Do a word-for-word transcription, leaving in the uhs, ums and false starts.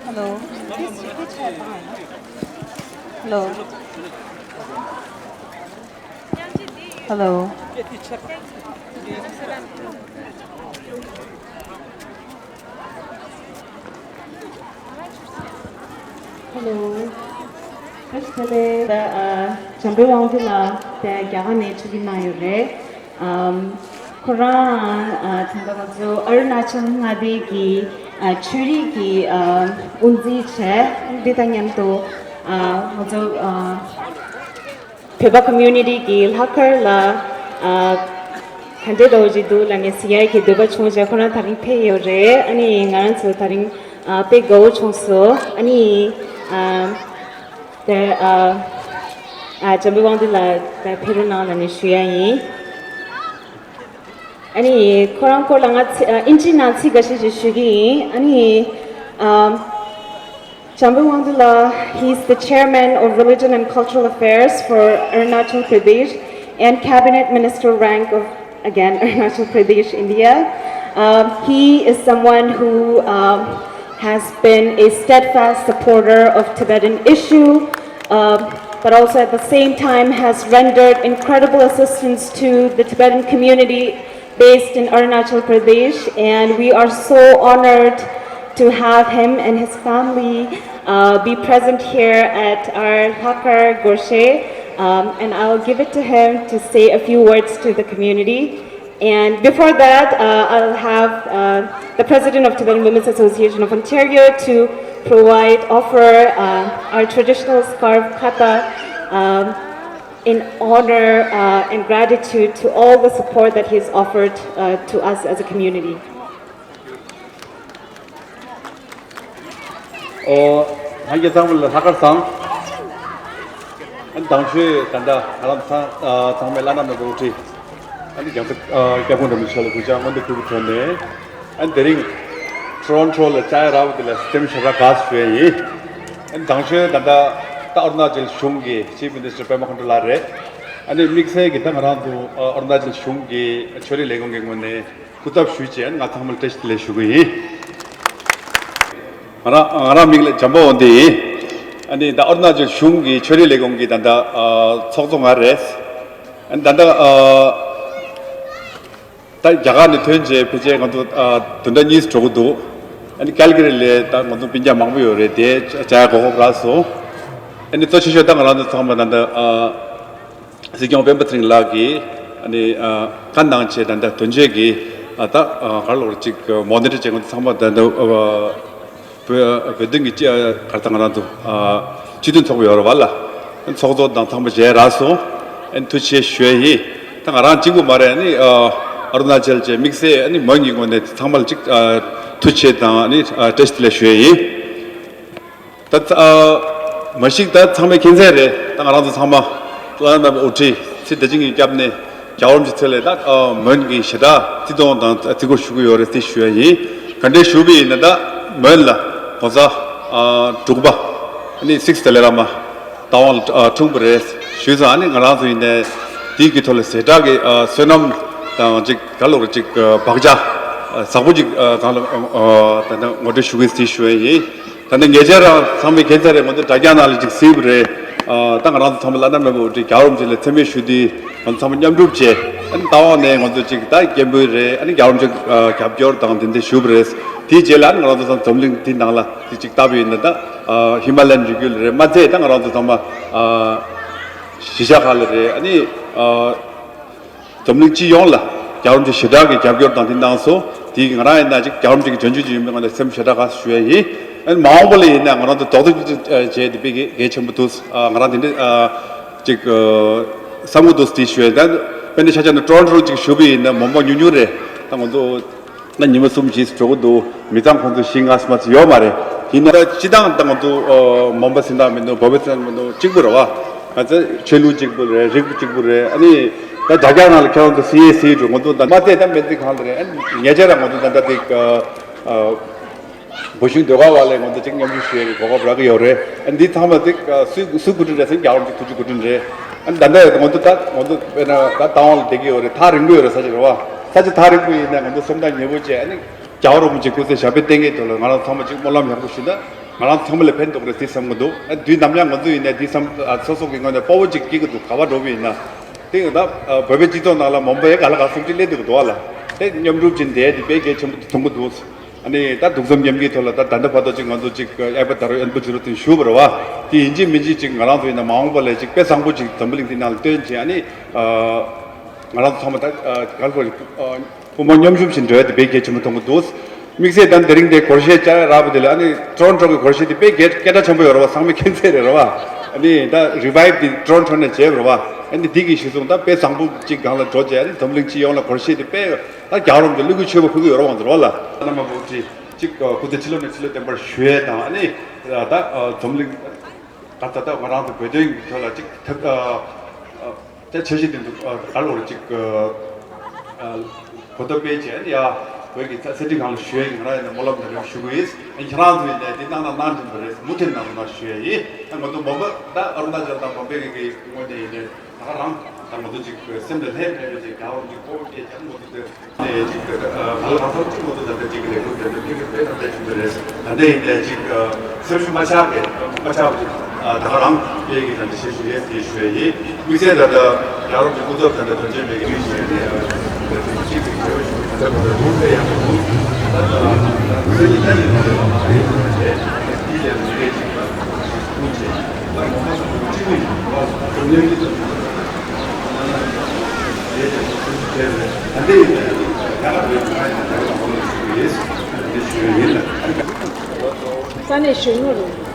Hello. Please repeat that line. Hello. Hello. Hello. First of all, uh, Jambi Wangdi la, the རྒྱ་གར་ནས་ཕྱིར་གྱི་ན་ཡོད་རེད། ཨམ། ཁོ་རང་ཨ་ད་ལྟ་ང་ཚོ་ཨ་རུ་ན་ཅལ་མངའ་སྡེ་གི་ཨ་ཆོས་རིག་གི་ཨ་དབུ་འཛིན་བྱས། འདི་དང་མཉམ་དུ་ཨ་ང་ཚོ་ཨ་བོད་པ་ཀོ་མུ་ནི་ཊི་གི་ལྷག་དཀར་ལ་ཨ་ག་འདྲ་འདྲ་བོ་ཅིག་འདུག་ལབ་ནས་ཟེར་ཡ་གི་འདོད་པ་བྱུང་བྱས། ཁོ་རང་དེ་རིང་ཕེབས་ཡོད་རེད། ཨ་ནི་ང་རང་ཚོ་དེ་རིང་ཨ་དཔེ་དགའ་བོ་བྱུང་སོང་། ཨ་ནི་ཨ་དེ་ཨ་ཨ་འཇམ་དཔལ་དབང་འདུས་ལགས་དེ་ཕེབས་རོགས་གནང་ལབ་ནས་ཞུ་ཡ་ཡིན། ཨ་ནི་ཁོ་རང་སྐོར་ལ་ང་ཚི་ཨ་ཨིན་ཇིའི་ནང་ཚིག་འགའ་ཤས་ཤིག་ཞུ་གི་ཡིན། ཨ་ནི་ཨམ། Jambi Wangdula, he is the chairman of Religion and Cultural Affairs for Arunachal Pradesh and cabinet minister rank of, again, Arunachal Pradesh, India. Um, he is someone who um, has been a steadfast supporter of Tibetan issue, um, but also at the same time has rendered incredible assistance to the Tibetan community based in Arunachal Pradesh, and we are so honored to have him and his family uh, be present here at our Lhakar Gorshe. Um, and I'll give it to him to say a few words to the community. And before that, uh, I'll have uh, the president of Tibetan Women's Association of Ontario to provide, offer uh, our traditional scarf kata. Um, in honor uh, and gratitude to all the support that he's offered uh, to us as a community. ཨོ། ལྷན་རྒྱས་ཚང་མ་ལ་ལྷག་དཀར་བཟང་། ཨ་ནི་དང་ཤོས་ད་ལྟ་ང་རང་ཚང་ཨ་ཚང་མའི་བླ་ན་མེད་པའི་དབུ་ཁྲིད། ཨ་ནི་རྒྱལ་ས་ཨ་སྐྱབས་མགོན་རིན་པོ་ཆེ་ལ་གུས་ཕྱག་སྔོན་དུ་ཕུལ་གྱི་ཐོག་ནས། ཨ་ནི་དེ་རིང་ཊོ་རོན་ཊོ་ལ་བཅར་ཡ་རག་པ་དེ་ལ་སེམས་ཤུགས་དྲག་དགའ་ཞུ་ཡ་ཡིན། ཨ་ནི་དང་ཤོས་ད་ལྟ་ད་ཨ་རུ་ན་ཅལ་གཞུང་གི་ཅིཕ་མི་ནི་སི་ཊར་པད་མ་མཁའ་འགྲོ་ལགས་རེད། ཨ་ནི་དམིགས་བསལ་གྱི་ད་ང་རང་ཚོ་ཨ་ཨ་རུ་ན་ཅལ་གཞུང་གི་ཆོས་རིག་ལས་ཁུངས་ཀྱི་ངོས་ནས་སྐུ་ཚབ་ཞུས་བྱས་ང་ཚང་མ་ལ་བཀྲ་ཤིས་བདེ་ལེགས་ཞུ་གི་ཡིན། ང་རང་ང་རང་མིང་ལ་འཇམ་དཔལ་དབང་འདུས་ཡིན། ཨ་ནི་ད་ཨ་རུ་ན་ཅལ་གཞུང་གི་ཆོས་རིག་ལས་ཁུངས་ཀྱི་ད་ལྟ་ཨ་ཚོགས་གཙོ་ང་རེད། ཨ་ནི་ད་ལྟ་ཨ་ད་རྒྱ་གར་ནས་ཐོན་རྗེས་ཕལ་ཆེར་ང་ཚོ་ཨ་བདུན་ཕྲག་གཉིས་འགྲོ་གི་འདུག་ཨ་ནི་ཀལ་ག་རི་ལ་ད་ང་ཚོ་སྤུན་ཀྱག་མང་པོ་ཡོད་རེད། དེ་བཅར་ཡ་གོ་སྐབས་རག་སོང་། ཨ་ནི་གཙོ་ཆེ་ཤོས་ད་ང་རང་ཚོ་ཚང་མ་ད་ལྟ་ཨ་སྲིད་སྐྱོང་སྤེན་པ་ཚེ་རིང་ལགས་ཀྱིས་ཨ་ནི་ཨ་བཀའ་གནང་བྱས་ད་ལྟ་དོན་གཅོད་ཀྱི་ཨ་ད་ཨ་ག་རེ་ལབ་དགོས་རེད། ཅིག་མོ་ནི་ཊར་བྱས་ང་ཚོ་ཚང་མ་ད་ལྟ་ཨ་བོད་བོད་དོན་གྱི་ཅི་ག་རེ་ད་ང་རང་ཚོ་ཨ་སྤྱི་མཐུན་ཚོགས་པ་ཡོད་རེད་པ་ལ། ཚོགས་གཙོ་དང་ཚང་མ་མཇལ་རག་སོང་། ཨ་ནི་ཐུགས་རྗེ་ཆེ་ཞུ་ཡ་ཡིན། ད་ང་རང་གཅིག་པུ་མ་རེད། ཨ་ནི་ཨ་ཨ་རུ་ན་ཅལ་བཅས་དམིགས་བསལ་ཨ་ནི་མོན་གྱི་ངོས་ནས་ཚང་མ་ལ་གཅིག་ཨ་ཐུགས་རྗེ་ཆེ་དང་ཨ་ནི་ཨ་བཀྲ་ཤིས་བདེ་ལེགས་ཞུ་ཡ་ཡིན། ད་ཨ་མ་གཞི་ད་ཚང་མས་མཁྱེན་གསལ་རེད། ད་ང་རང་ཚོ་ཚང་མ་བླ་ན་མེད་པའི་དབུ་ཁྲིད་སྲིད་བདེ་ཆེན་གྱི་སྐྱབས་གནས་རྒྱལ་བ་རིན་པོ་ཆེ་ཚེ་ལས་ད་ཨ་མོན་གྱི་ཞེ་དྲག་བརྩི་མཐོང་དང་བརྩི་བཀུར་ཞུ་གི་ཡོད་རེད་ཅེས་ཞུ་ཡ་ཡིན། ག་འདྲས་ཞུ་བ་ཡིན་ན་ད་མོན་ལ་༸གོང་ས་ཨ་དྲུག་པ་ཨ་ནི་སིག་ཌལ་ལའི་ལ་མ་བདག་དབང་ལ་ཨ་འཁྲུངས་པ་རེད་ཞུས་ཙང་། ཨ་ནི་ང་རང་ཚོ་ཡིན་ནའི་དེའི་གི་ཐོག་ལ་ཞེ་དྲག་གི་ཨ་བསོད་ནམས་དང་ཅིག་ག་རེ་ལབ་དགོས་རེད། ཅིག་ཨ་བག་ཆགས་ཨ་ཟབ་པོ་ཅིག་ཨ་གང་ལ་ཨ་ད་ལྟ་ངོ་སྤྲོད་ཞུ་གི་ཡིན་ཞུ་ཡ་ཡིན། ད་ནི་ངེད་ཅག་རང་ཚང་མས་མཁྱེན་གསལ་རེད། ང་ཚོ་དྲ་རྒྱ་ནང་ལ་ཅིག་གཟིགས་པ་རེད། ཨ་ད་ང་རང་ཚོ་ཚང་མ་བླ་ན་མེད་པའི་དབུ་ཁྲིད་རྒྱལ་བ་རིན་པོ་ཆེ་ལ་མཚན་སྨད་ཞུ་དུས་ང་ཚོ་ཚང་མ་མཉམ་རུབ་བྱས། ཨ་ནི་ད་འོག་ནས་ང་ཚོ་ཅིག་ད་སྐད་འབོད་རེད། ཨ་ནི་རྒྱལ་བ་རིན་པོ་ཆེ་ཨ་རྒྱབ་སྐྱོར་དང་དེ་འདྲ་ཞུས་པ་རེད། དེའི་རྗེས་ལ་ཨ་ནི་ང་རང་ཚོ་ཚང་མ་འཛམ་གླིང་འདི་ནང་ལ་ཅིག་ཅིག་བལྟ་བ་ཡིན་ན་ད་ཨ་ཧི་མ་ལ་ཡན་རི་རྒྱུད་ལ་རེད། མ་ཚད་ད་ང་རང་ཚོ་ཚང་མ་ཨ་གཞིས་ཆགས་ཁག་ལ་རེད། ཨ་ནི་ཨ། འཛམ་གླིང་སྤྱི་ཡོངས་ལ་རྒྱལ་བ་རིན་པོ་ཆེ་ཞེ་དྲག་གི་རྒྱབ་སྐྱོར་དང་དེ་གནང་སོང་། དེ་ང་རང་ཡིན་ན་ཅིག་རྒྱལ་བ་རིན་པོ་ཆེ་གི་རྒྱུན་གཅོད་ཅིག་ཡིན་པའི་ངོས་ནས་སེམས་ཞེ་དྲག་དགའ་ཞུ་ཡ་ཡིན། ཨ་ནི་མ་འོངས་པ་ལ་ཡིན་ན་ང་རང་ཚོ་རྡོག་རྡོག་ཅིག་བྱས་ཏེ་དཔེ་གལ་ཆེན་པོ་འདུག་ཨ་ང་རང་དེ་འདྲ་ཨ་ཅིག་ཨ་བསམ་གྱི་འདུག་དེ་ཞུ་ཡ་ཡིན། ད་དཔེར་ན་ཆ་བཞག་ན་ཊོ་རོན་ཊོ་ཅིག་བཞུགས་པ་ཡིན་ན་མོན་པ་ཉུང་ཉུང་རེད། ད་ང་ཚོ་ད་ཉི་མ་གསུམ་བཞི་འགྲོ་གི་འདུག་མི་ཚང་ཁོང་ཚོ་བཞི་ལྔ་ཙམ་ཡོད་མ་རེད། ཡིན་ན་ད་སྤྱི་བཏང་ད་ང་ཚོ་ཨ་མོན་པ་ཟེར་ན་མི་འདུག་བོད་པ་ཟེར་ན་མི་འདུག་གཅིག་པུ་རེད་པ། ང་ཚོ་ཆོས་ལུགས་གཅིག་པུ་རེད། རིགས་པ་གཅིག་པུ་རེད། ཨ་ནི་ད་དྲ་རྒྱ་ནང་ལ་ཁྱེད་རང་ཚོ་གཟིགས་ཡས་གཟིགས་འགྲོ། ང་ཚོ་ད་མ་བལྟས་ད་མི་ཚེ་གང་ལ་རེད། ཨ་ནི་ངེད་ཅག་རང་ང་ཚོ་ད་ལྟ་དེ་ཨ་ཨ་བོད་གཞུང་ཟློས་གར་བ་ལས་ང་ཚོ་གཅིག་མཉམ་ཞུགས་ཞུ་ཡས་ཀྱི་གོ་སྐབས་རག་གི་ཡོད་རེད། ཨ་ནི་འདི་ཚང་མ་དེ་ཨ་སུའི་སུའི་འགོ་ཁྲིད་རེད་ཟེར་ན་རྒྱལ་བ་རིན་པོ་ཆེ་ཐུགས་རྗེ་འགོ་ཁྲིད་རེད། ཨ་ནི་ད་ལྟ་ང་ཚོ་ད་ང་ཚོ་དཔེར་ན་ད་བདག་དབང་ལ་བསྡད་ཀྱི་ཡོད་རེད། ཐག་རིང་པོ་ཡོད་རེད། ས་ཆ་རེད་པ། ས་ཆ་ཐག་རིང་པོ་ཡིན་ན་ང་ཚོ་སེམས་ཐག་ཉེ་པོ་བྱས། ཨ་ནི་ རྒྱལ་བ་རིན་པོ་ཆེ་སྐུ་ཚེ་ཞབས་པད་བརྟན་གྱི་ཐོག་ལ་ང་རང་ཚང་མ་ཅིག་སྨོན་ལམ་ཡག་པོ་ཞུས་ན་ང་རང་ཚང་མ་ལ་ཕན་ཐོགས་རེད་དེ་བསམ་གྱི་འདུག་ཨ་དུས་ནམ་ཡང་ང་ཚོ་ཡིན་ན་དེ་བསམ་ཨ་སོ་སོ་གི་ངོས་ནས་དཔའ་བོ་ཅིག་སྐྱེ་གི་འདུག་ག་པར་འགྲོ་བ་ཡིན་ན་དེ་ད་ཨ་བོད་པའི་སྤྱི་ཚོགས་ནང་ལ་མང་པོ་ཡག་ག་ལ་ག་སེམས་ཁྲལ་སླེབས་འདུག་འདུག་ཨ་ལ་དེ་མཉམ་རུབ་ཅིག་བསྡད་དེ་དཔེ་གལ་ཆེན་པོ་མཐོང་གི་འདུག་ཨ་ནི་ད་གདུང་སེམས་མཉམ་སྐྱེད་ཐོག་ལ་ད་ད་ལྟ་བར་དུ་ཅིག་ང་ཚོ་ཅིག་ཨེ་པ་ད་རུ་ཨན་པ་ཇི་རོ་དེ་ཞུ་བར་བ་དེ་ཡིན་གཅིག་མིན་གཅིག་ཅིག་ང་རང་ཚོ་ཡིན་ན་མ་འོངས་པ་ལ་ཅིག་དཔེ་བཟང་པོ་ཅིག་འཛམ་བུ་གླིང་འདི་ནང་ལ་སྟོན་བྱེད་ཨ་ནི་ང་རང་ཚོ་ཚང་མ་ད་ག་ལ་གོ་དཔུང་པ་མཉམ་ཞུགས་བྱེད་འགྲོ་ཡ་དེ་དཔེ་གལ་ཆེན་པོ་མཐོང་གི་འདུག་དམིགས་བསལ་ད་དེ་རིང་དེ་སྒོར་གཞས་བཅར་རག་པ་དེ་ལ་ཨ་ནི་ཀྲོན་ཀྲོན་གྱི་སྒོར་གཞས་དེ་དཔེ་སྐད་སྐད་གྲགས་ཆེན་པོ་ཡོད་རེད་བ། ཚང་མས་མཁྱེན་གསལ་རེད་རེད་བ། ཨ་ནི་ད་རི་བའིབ་དེ་ཀྲོན་ཀྲོན་ནས་བྱས་པ་རེད་བ། ཨ་ནི་དེ་གི་གཞི་བཟུང་ད་དཔེ་བཟང་པོ་གཅིག་སྒང་ལ་འགྲོ་བྱས་ཨ་ནི་འཛམ་གླིང་སྤྱི་ཡོངས་ལ་སྒོར་གཞས་དེ་དཔེ་ད་རྒྱལ་བ་རིན་པོ་ཆེ་གླུ་གུ་མཆོད་པ་ཕུལ་གི་ཡོད་རེད་བ། ང་ཚོ་རོགས་ལ་ཨ་ན་མ་བུ་ཁྲི་གཅིག་སྐུ་ཚེ་ཁྲི་ལོ་ནས་ཁྲི་ལོ་བརྟན་པར་ཞུ་ཡས་དང་ཨ་ནི་ད་འཛམ་གླིང་ད་ད་ལྟ་ང་རང་ཚོ་བོད་དོན་གྱི་ཐོག་ལ་གཅིག་ཐབས་ད་འཆར་གཞི་དེ་ཚོ་ག་ལ་བར་གཅིག་གོ་རྟོགས་སྤེལ་བྱས་ཡ་བོད་ཀྱི་ས་ས་ཁྲའི་སྒང་ལ་ཞུ་ཡ་ཡིན། ང་རང་ཡིན་ན་སྨོན་ལམ་དང་ལེན་ཞུ་གི་ཡིན། ཁྱེད་རང་ཚོ་ཡིན་ནའི་དེ་གནང་ན་གནང་དྲན་པ་རེད། མུ་མཐུད་གནང་རོགས་གནང་ཞུ་ཡ་ཡིན། ང་ཚོ་བོམ་པ་ད་ཨ་རུ་ན་ཅལ་དང་བོམ་པེ་གི་ངོས་ནས་ཡིན་ནའི་ད་ག་རང་ད་ང་ཚོ་གཅིག་སེམས་ལ་ལྷད་མེད་པའི་གཅིག་རྒྱལ་བ་རིན་པོ་ཆེ་སྐུ་ཁམས་བཟང་པོ་བྱས་ཀྱང་ང་ཚོ་དེ། ནས་ཅིག་ག་ལ་གང་ཟག་གཅིག་མ་གཏོགས་ད་ལྟ་ཅིག་ལས་འགུལ་དེ་འདྲ་ཕེབས་ཀྱི་དཔེ་ད་ལྟ་ཞུ་གི་རེད། ད་ལྟ་ཡིན་ནའི་ཅིག་སེམས་ཤུགས་མ་ཆག་གི་མ་ཆག་པ་ཅིག་ད་ག་རང་སྤེལ་གྱི་ད་ལྟ་ཤེས་ཞུ་ཡས་དེ་ཞུ་ཡས་ཡིན། དམིགས་བསལ་ད་ལྟ་རྒྱལ་རབས་ཀྱི་སྐུ་ཚབ་ད་ལྟ་དོན་ཆེན་མེད་ཀྱི་ཡུལ་ཞིག་ནས་ཅིག་གི་གྲོས་ཞུ་ད་ལྟ་ད་ལྟ་དུང་དཔེ་ཡག་པོ་འདུག་ད་ད་སེམས་ཀྱི་ད་ཅིག་མ་རེད་པ་མ་རེད་ད་ལྟ་དེ་ལས་མི་རེད་ཅིག་ད་ཁུངས་བྱས་ད་ངོ་མ་སོ་སོ་གཅིག་པུ་ཡིན་པ་དོན་གཉེར་གྱི་ད་ས་གནས་གཞོན་ནུ་རེད།